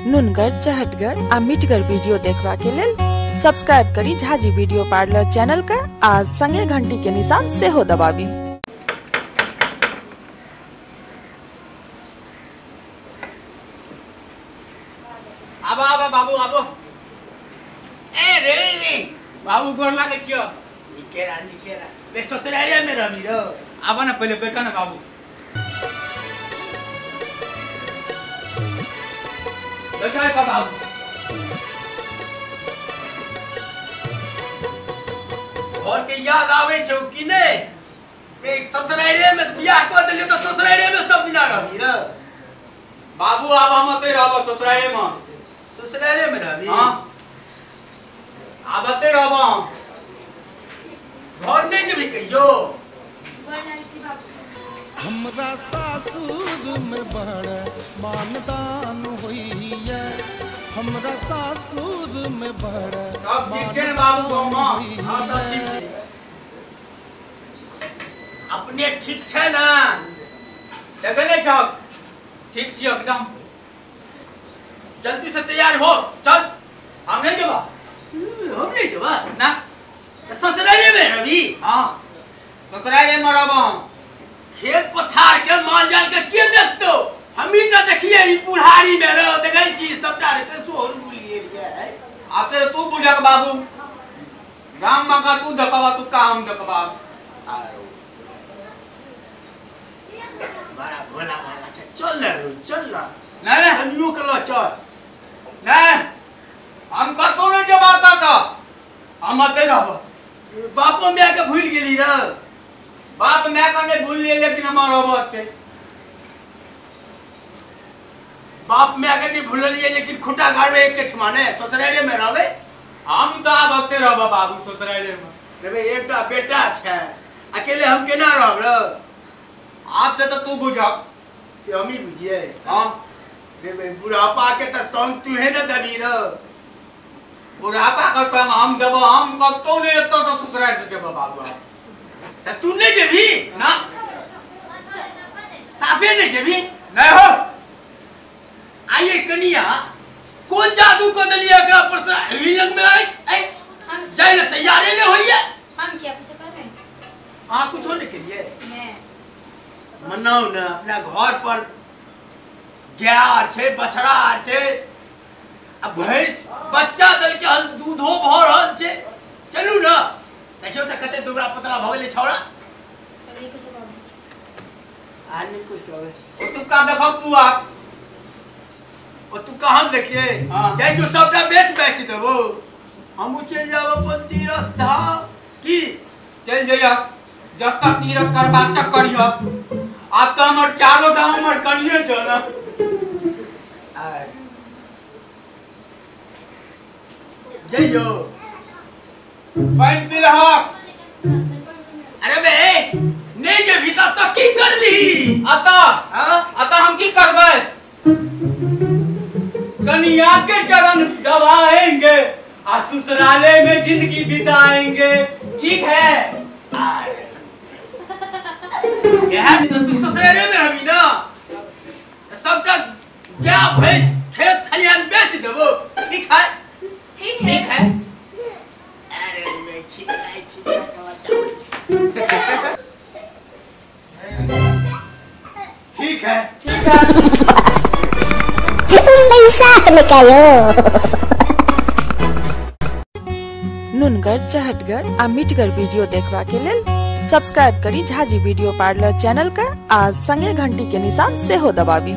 नुनगर, चहटगर आ मिठगर वीडियो देखबा के लेल सब्सक्राइब करी झाजी वीडियो पार्लर चैनल का आ संगे घंटी के निशान सेहो दबाबी। आबो आबो बाबू आबो। ए रे रे बाबू गोर लागे छियो। निकेरा निकेरा बे ससुरारिया में रहमी रो। आबो ना पहले बैठो ना बाबू। बैठो है बाबू। घर के याद आवे छौ कि नै? बे ससुरारिया में बियाह क देलियो त ससुरारिया में सब दिना रहमी रो। बाबू आब हम ओतै रहब ससुरारिया में। ससुरारिया में रहबी? हां आब ओतै रहब। घर नहीं जेबी कहियो? हमरा सासुर में बड़ मानदान होइया, हमरा सासुर में बड़ सब ठीक छै बाबू गाँव में? हां सब ठीक छै। अपने ठीक छै ना? देखै नै छौ ठीक छी एकदम। जल्दी से तैयार हो चल। हम नहीं जेबा। हम नहीं जेबा ना। ससुरारिया में रहबी? हां ससुरारिया में रहब हम। खेत पथार के माल जाल के के देखतो? हम ही तो देखिए ई बुढ़ारी में रह देखै छी सबटा के सोहर बुढ़ी गेल है। आते तू बुझक बाबू राम मका तू देखबा तू का हम देखबा। आरो बड़ा भोला भाला छै। चल ले रो चल ना। नहीं नहीं कनियो के ल चल। नहीं हम कतो नहीं जेबा त हम अते रहब। बापो my के भूल गेली र? बाप my के नहीं भूल लिए लेकिन हम रहब अते। बाप my के नहीं भूललिए लेकिन खुटा गाड़वे एक ठमा ने ससुरारिया में रहबे। हम त आब अते रहब बाबू ससुरारिया में। रे एकटा बेटा छै अकेले हम केना रहब र? आप से तो तू बुझक। से हम ही बुझिए? हां रे बे बुढ़ापा के त संग तू है न दबी र। बुढ़ापा के संग हम देब हम कतो नहीं एतो से ससुराल से जेब बाबू। त तू नहीं जेबी? ना साफे नहीं जेबी? नहीं हो। आइए कनिया कौन जादू को देलिए एकरा पर से हेवी लग में आई आई जाय ले तैयारी नहीं होइए। हम क्या कुछ करबे? हां कुछो नहीं करिए। नहीं मनाओ ना अपना घर पर गाय छै बछड़ा छै आ भैंस बच्चा दल के हल दूधो भ रहल छै। चलू ना देखियो त कते दुबरा पतला भ गेलै छौड़ा। नहीं कुछ कहबे। आ नहीं कुछ कहबे। ओ तू का देखब तू आ ओ तू का हम देखिए? हां जाइ छौ सबटा बेच बेच देबो हमहु चलि जाब अपन तीरथ धाम। की चलि जइया जत्ता तीरथ करबाक चक्कर यऽ। आब त हमर चारो धाम हमर कनिये छौ ना। जइयो पानि पी लहक। अरे बे नहीं जेबही त त की करबही? अतः हां अतः हम की करबै? कनिया के चरण दबाएंगे आ ससुराले में जिंदगी बिताएंगे। ठीक है? अरे यह तो तू ससुराले में रहबी ना सबटा गाय भैंस खेत खलिहान बेच देबो। ठीक है? ठीक है। ठीक है। अरे मैं ठीक है ठीक है बच्चा ठीक है ठीक है। नुनगर, चहटगर आ मिठगर वीडियो देखबा के लेल सब्सक्राइब करी झाजी वीडियो पार्लर चैनल का आ संगे घंटी के निशान सेहो दबाबी।